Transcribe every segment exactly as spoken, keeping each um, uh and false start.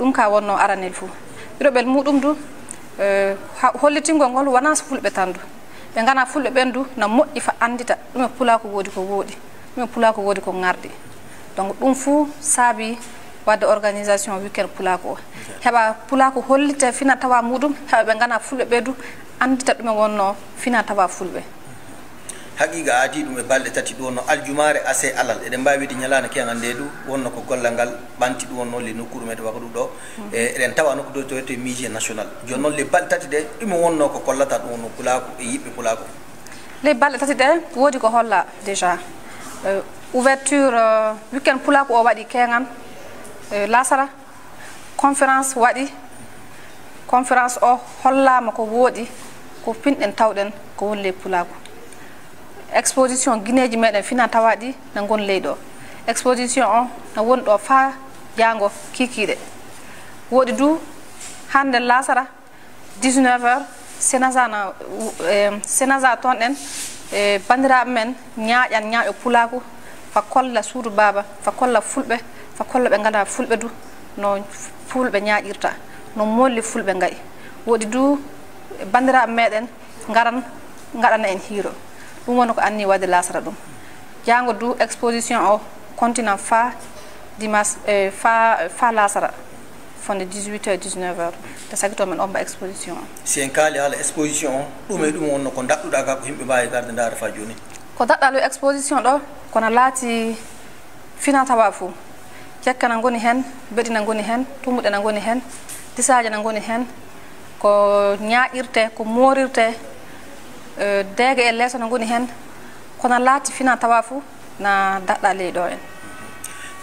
Ɗum ka wonno aranel fuu. Ɗiɗoɓel muɗum du, eh, ha-, hollitingol ngol wonaa so fulɓe tan du. Ɓe ngana fulɓe ɓen du, na moƴƴi fa anndita ɗume pulaaku woodi ko wooɗi, ɗume pulaaku woodi ko ŋarɗi. Donc, ɗum fuu saabi wadde organisation weekend pulaaku o. Heɓa pulaaku hollite fina tawa muɗum, heɓa ɓe ngana fulɓe ɓe du, anndita ɗume wonno fina tawa fulɓe. Haqiiqa aati ɗum e balɗe tati ɗum wonno aljumaare, ase, alal. Eɗen mbaawi wiide ñalaande keeŋan nde du wonno ko gollal ngal ɓanti ɗum wonno le nokkuure meɗen waka ɗum ɗo. E, eɗen tawa nokku ɗo to wiyetee musée national. Jooni noon le balɗe tati ɗe ɗum wonno ko kollata ɗum wonno pulaaku e yiɓɓe pulaaku. Ley balɗe tati ɗe woodi ko holla déjà. Euh, ouverture, euh, weekend pulaaku o waɗi keeŋan, euh, laasara. Conférence waɗi. Conférence o hollaama ko wooɗi, ko pinɗen tawɗen ko woni ley pulaaku. Exposition gineeji meɗen fina tawa ɗi na ngon ley ɗo. Exposition o na woni ɗo faa jaango kiikiiɗe. Woodi du hannde laasara dix-neuf heures, Senaza na, eh, Senaza toon ɗen, eh, banndiraaɓe men ñaaƴan ñaaƴo pulaaku, fa kolla suudu baaba, fa kolla fulɓe, fa kolla ɓe ngana fulɓe du, no fulɓe ñaaƴirta, no molli fulɓe nga'i. Woodi du banndiraaɓe meɗen ngaran, ngaɗana en hiiro. Ɗum woni ko anni waɗde laasara ɗum. Jaango du exposition o continent fa dimanche, eh, fa, fa laasara, fonde dix-huit heures, dix-neuf heures. Te sagito men omba exposition o. Si en kaali haala exposition o, ɗum e ɗum wonno ko daɗɗuɗa ga ko yimɓe mbaawi garde ndaara fa jooni? Ko daɗɗa lo exposition ɗo, kono laati fina tawa fuu. Cekke na ngoni heen, beɗi na ngoni heen, tumbuɗe na ngoni heen, disaaje na ngoni heen. Ko ñaaƴirte, ko moorirte, eh, deege e leeso na ngoni heen. Kono laati fina tawa fuu na daɗɗa ley ɗo en.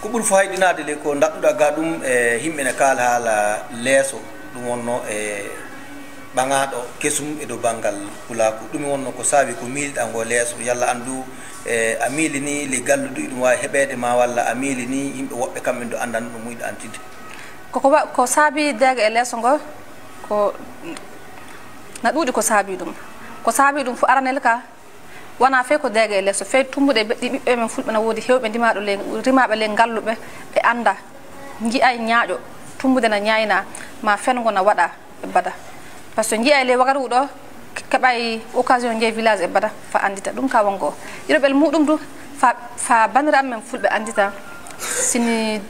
Ko ɓuri fayɗinaade le ko daɗɗuɗa ga ɗum e yimɓe ne kaala haala leeso, ɗum wonno e ɓaŋaaɗo kesum e dow banngal pulaaku. Ɗum wonno ko saabi ko miiliɗa ngo leeso, yalla an du, e, a miilini le galluɗo ɗum waawi heɓeede ma, walla a miilini yimɓe woɓɓe kamɓe du anndan no muuyɗa antinde? Koko wa-, ko saabi deege e leeso ngo, ko na ɗuuɗi ko saabi ɗum. Ko saabi ɗum fo aranel ka, wonaa fey ko deege e leeso, fey tumbuɗe ɓe-, ɗi ɓiɓɓe men fulɓe na woodi heewɓe ndimaaɗo ley, rimaaɓe ley ngalluɓe, ɓe annda, nji'ay ñaaƴo, tumbude na ñaayna, ma fengo na waɗa e bada. Par ce que nji'ay ley Wagadugu ɗo, ke-, keɓay occasion njeey village e bada, fa anndita ɗum ka wongo. Ɗiɗoɓel muɗum du, fa, fa banndiraaɓe men fulɓe anndita, sini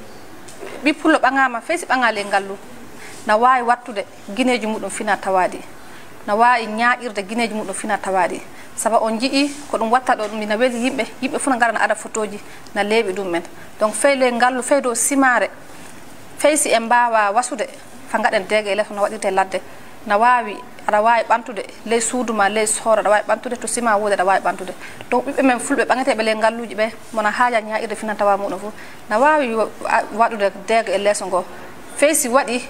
ɓi pullo ɓaŋaama, fey si ɓaŋaa ley ngallu, na waawi wattude gineeji muɗum fina tawaaɗi, na waawi ñaaƴirde gineeji muɗum fina tawaaɗi. Saba on nji'i ko ɗum watta ɗo, ɗum ina weli yimɓe, yimɓe fof na ngara na ada fotooji, na leeɓi ɗum en. Donc fey ley ngallu, fey dow simaare, fey si en mbaawa wasude, fa ngaɗen deege e les no waɗirte ladde, na waawi, aɗa waawi ɓantude ley suudu ma, ley sooro, aɗa waawi ɓantude to sima woodi, aɗa waawi ɓantude. Donc ɓiɓɓe men fulɓe ɓaŋeteeɓe ley ngalluuji ɓe, mona haaja ñaaƴirde fina tawa muɗum fof, na waawi wa-, a-, waɗude deege e leeso ngo. Fey si waɗi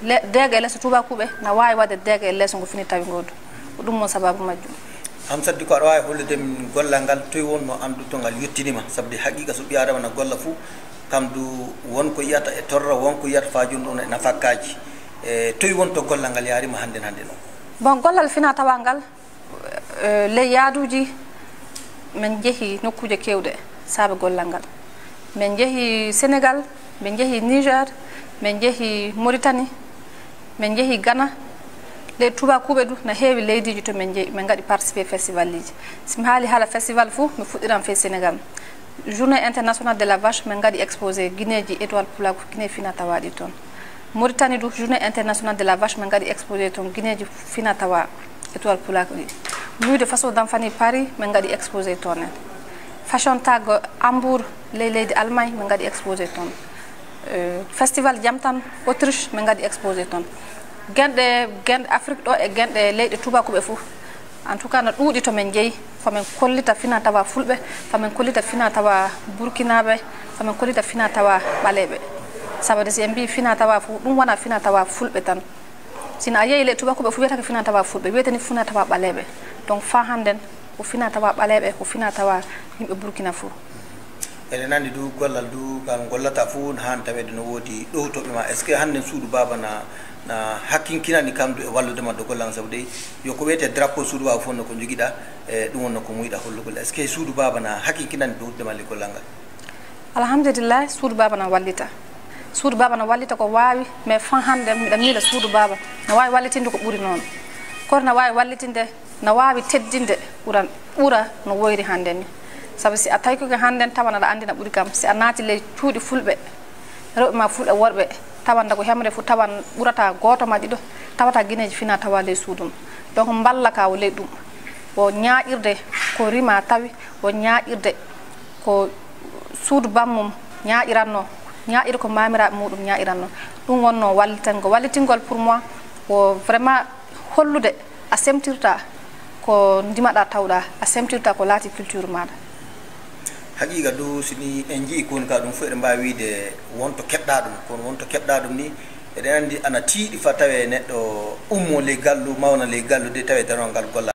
le-, deege e leeso tuubakuuɓe, na waawi waɗde deege e leeso ngo fini tawi ngo du. Ko ɗum won sababu majjum. Hamsat, di ko aɗa waawi hollude min gollal ngal, toy wonno an du to ngal yettinima? Sabu de haqiqa so ɓi Adama na golla fuu, kam du won ko yiyata e torra, won ko yiyata fa jooni ɗum e nafakkaaji. E toy won to gollal ngal yaarima hannden hannden o? Bon, gollal fina tawa ngal, eh, ley yaaduuji, men njehi nokkuuje keewɗe saabe gollal ngal. Men njehi Senegal, men njehi Niger, men njehi Mauritanie, men njehi Ghana. Ley tuubakuuɓe du na heewi leydiiji to men njehi, men ngaɗi participer festivaliji. Si mi haali haala festival fuu, mi fuɗɗiran fey Senegal. Journée internationale de la vache, men ngaɗi exposé gineeji étoile pulaaku, gine fina tawaaɗi toon. Mauritanie du, journée internationale de la vache, men ngaɗi exposé toon gineeji fina tawa étoile pulaaku ɗi. Nuit de façon d'enfani Paris, men ngaɗi exposé toon en. Fashion Tag Hambourg, ley leydi Allemagne, men ngaɗi exposé toon. Eh, festival Jamtan Autriche, men ngaɗi exposé toon. Genɗe, genɗe Afrique ɗo e genɗe leyɗe tuubakuuɓe fof. En tout cas, no ɗuuɗi to men njeyi, fa men kollita fina tawa fulɓe, fa men kollita fina tawa burkinaaɓe, fa men kollita fina tawa ɓaleeɓe. Sabu de si en mbii fina tawa fof, ɗum wona fina tawa fulɓe tan. Sino a yehi ley tuubakuuɓe fof wiyata ko fina tawa fulɓe, wiyata ni fina tawa ɓaleeɓe. Donc fa hannden ko fina tawa ɓaleeɓe, ko fina tawa yimɓe Burkina fof. Eɗen anndi du gollal du ngal gollata fof no haani taweede no woodi ɗowtooɓe ma. Est-ce que hannden suudu baaba na, na hakkinkinani kam du e wallude ma do gollal ngal? Sabu dey yo ko wiyetee drapeau suudu baaba fof no ko njogiɗa, e ɗum wonno ko muuyɗa hollugol. Est-ce que suudu baaba na hakkinkinani du wudde ma le gollal ngal? Alhamdulillahi, suudu baaba na wallita. Suudu baaba na wallita ko waawi, mais fan hannde miɗa miila suudu baaba na waawi wallitinde ko ɓuri noon. Kono na waawi wallitinde, na waawi teddinde ɓura, ɓura no woyri hannde ni. Sabu si a tawi ko hannde tawan aɗa anndi na ɓuri kam, si a naati ley cuuɗi fulɓe, rewɓe ma fulɓe worɓe, tawan ko hemre fu tawan ɓurata gooto ma ɗiɗo, tawata gineeji fina tawa ley suudu mum. Donc mballa ka o ley ɗum, o ñaaƴirde ko rima tawi, o ñaaƴirde ko suudu bammum ñaaƴiranno, ñaaƴiri ko maamiraaɓe muɗum ñaaƴiranno. Ɗum wonno wallitango. Wallitingol pour moi ko vraiment hollude a semtirta ko ndimaɗa tawɗa, a semtirta ko laati culture maɗa. Haqiqa du, si ni en jii koni ka ɗum fof eɗen mbawi wiide wonto keɓɗa ɗum, kono wonto keɓɗa ɗum ni eɗen andi ana tiiɗi fa tawe neɗɗo ummo ley gallu, mawna ley gallu de tawe darongal golla.